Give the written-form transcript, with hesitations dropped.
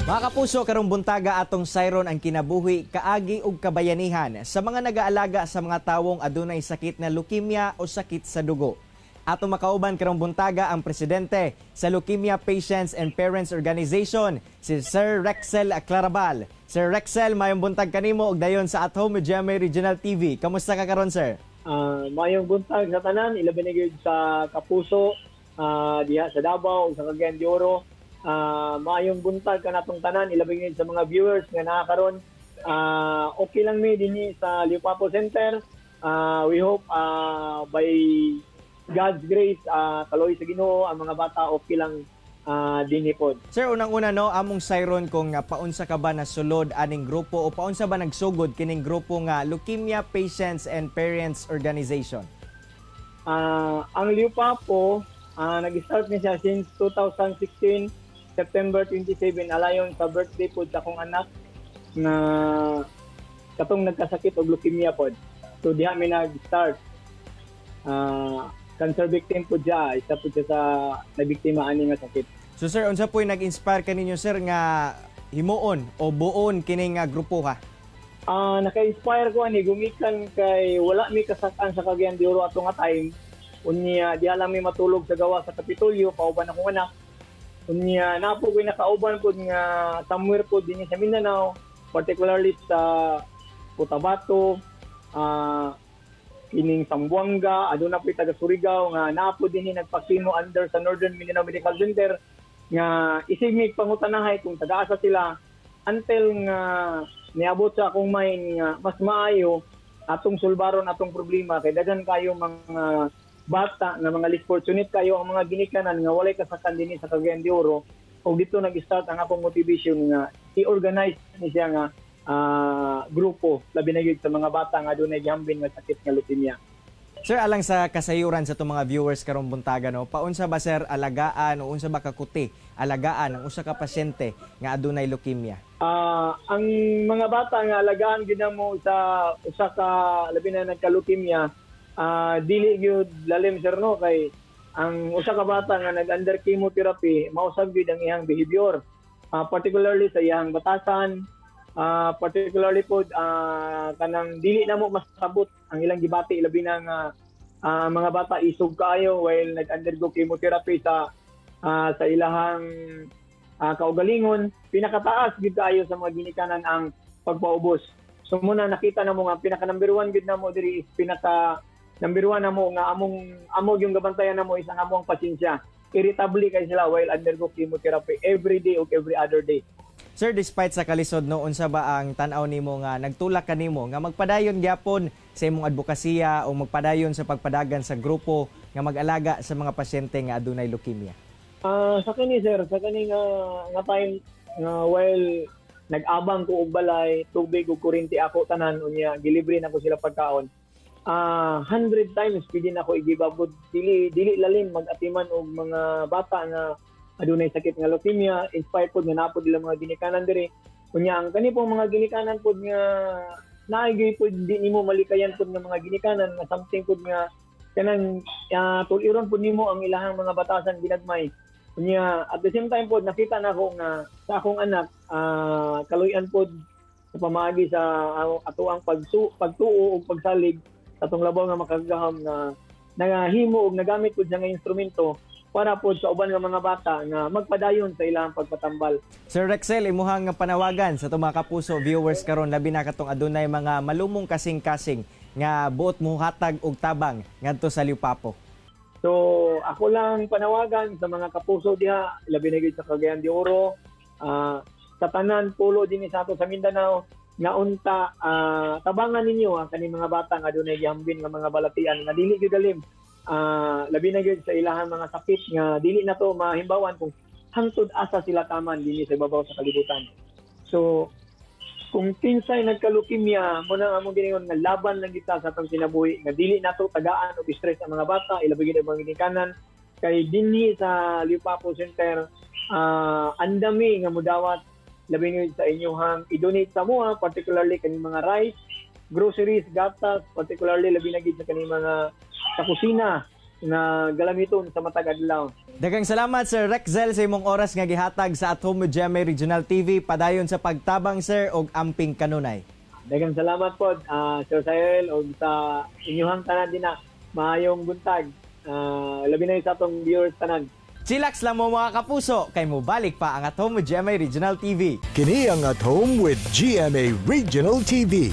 Mga kapuso, karong buntaga atong sayron ang kinabuhi, kaagi ug kabayanihan sa mga nagaalaga sa mga tawong adunay sakit na leukemia o sakit sa dugo. Atong makauban karong buntaga ang presidente sa Leukemia Patients and Parents Organization, si Sir Rexel Clarabal. Sir Rexel, mayong buntag kanimo ug dayon sa At Home with GMA Regional TV. Kamusta ka karon, sir? Maayong buntag sa tanan, ilabi na gyud sa kapuso diha sa Davao ug sa Cagayan de Oro. Maayong buntag kanatong tanan, ilabi gyud sa mga viewers nga naa karon. Okay lang mi dinhi sa Liupapo Center. We hope by God's grace, kaloy sa Ginoo, ang mga bata okay lang dinhi pod. Sir, unang-una no, among sayron kung paunsa ka ba nasulod aning grupo o paunsa ba nagsugod kining grupo nga Leukemia Patients and Parents Organization? Ang Liupapo, nag-start ni siya since 2016, September 27, alayon sa birthday po sa akong anak na katong nagkasakit og leukemia pod. So diha mi nag-start. Cancer victim po siya, isa po siya sa nabiktima ani nga sakit. So sir, unsa po'y nag-inspire kaninyo, sir, nga himuon o buon kining nga grupo ha? Naka-inspire ko ani gumikan kay wala mi kasakan sa Cagayan de Oro ato nga time. Unya diha lang mi matulog sa gawa sa Kapitolyo kauban akong anak. Unya naa po ko'y nakauban pod nga somewhere pod dinhi sa Mindanao, particularly sa Cotabato, kining Zamboanga, aduna po'y taga Surigao nga naa po dinhi nagpa-chemo under sa Northern Mindanao Medical Center nga isig mig pangutanahay kung taga-asa sila, until nga niabot sa akong mind nga mas maayo atong sulbaron atong problema kay daghan kayo mga bata nga mga less fortunate kayo ang mga ginikanan nga walay kasakan dinhi sa Cagayan de Oro. Ug dito nag-start ang akong motivation nga i-organize ni siya nga grupo, labi na gyud sa mga bata nga adunay gihambin nga sakit nga leukemia. Sir, alang sa kasayuran sa itong mga viewers karong buntaga no, paunsa ba, sir, alagaan o unsa ba kakuti alagaan ang usa ka pasyente nga adunay leukemia? Ang mga bata nga alagaan gyud mo sa usa ka labi na nagka-leukemia, dili gyud lalim, sir, no, kay ang usa ka bata nga nag-under chemotherapy, mausab gyud ang iyang behavior. Particularly sa iyang batasan, particularly pod kanang dili na mo masabot ang ilang gibati, labi na nga mga bata isog kaayo while nag-undergo chemotherapy sa ilahang kaugalingon. Pinakataas gid kaayo sa mga ginikanan ang pagpaubos. So muna nakita na mo nga pinaka number one gid na mo diri is pinaka number one na mo nga among amo yung gabantayan na mo is ang among pasensya. Irritable kay sila while undergo chemotherapy every day o every other day. Sir, despite sa kalisod no, unsa ba ang tan-aw nimo nga nagtulak kanimo nga magpadayon gyapon sa imong advokasya o magpadayon sa pagpadagan sa grupo nga mag-alaga sa mga pasyente nga adunay leukemia? Sa kani, sir, sa kani nga time nga while nag-abang ko og balay, tubig ug kuryente ako tanan, unya gilibre na ko sila pagkaon. 100 times pwede na ko i-give up, but dili dili lalim mag-atiman og mga bata nga adunay sakit nga leukemia, inspired pod nga naa pod nila mga ginikanan diri. Unya ang kani pong mga ginikanan pod nga naay gyud pod di nimo malikayan pod nga mga ginikanan nga something pod nga kanang tuliron pod nimo ang ilahang mga batasan ginagmay. Unya at the same time pod nakita na ako nga sa akong anak, kaluyan pod sa pamaagi sa ato ang pagtuo ug pagsalig sa atong labaw nga makagagahom na nagahimo og nagamit pod siya nga instrumento para pod sa uban nga mga bata nga magpadayon sa ilang pagpatambal. Sir Rexel, imuhang panawagan sa itong mga kapuso viewers karon, labi na katong adunay mga malumong kasing-kasing nga buot mohatag og tabang ngadto sa Liupapo. So, ako lang panawagan sa mga kapuso diha, labi na gyud sa Cagayan de Oro, sa tanan pulo dinhi sa ato sa Mindanao, nga unta tabangan ninyo ang kaning mga bata nga adunay gihambin nga mga balatian nga dili gyud alim. Labi na gyud sa ilahang mga sakit nga dili na to mahimbawan kung hangtod asa sila taman dinhi sa ibabaw sa kalibutan. So, kung kinsay nagka-leukemia, mo na among giningon nga laban lang kita sa atong kinabuhi nga dili nato tagaan og stress ang mga bata, ilabi gid ang mga ginikanan, kay dinhi sa Liupapo Center andami nga mudawat, labi ni sa inyong i-donate sa moa, particularly kaning mga rice, groceries, gatas, particularly labi na gid sa kaning mga sa kusina. nga galamiton sa matag adlaw. Daghang salamat, Sir Rexel, sa imong oras nga gihatag sa At Home with GMA Regional TV. Padayon sa pagtabang, sir, og amping kanunay. Daghang salamat pod, Sir Cyril, og sa inyuhang tanan din na maayong buntag. Labi na sa atong viewers tanan. Chillax lang mo, mga kapuso, kay mobalik pa ang At Home with GMA Regional TV. Kini ang At Home with GMA Regional TV.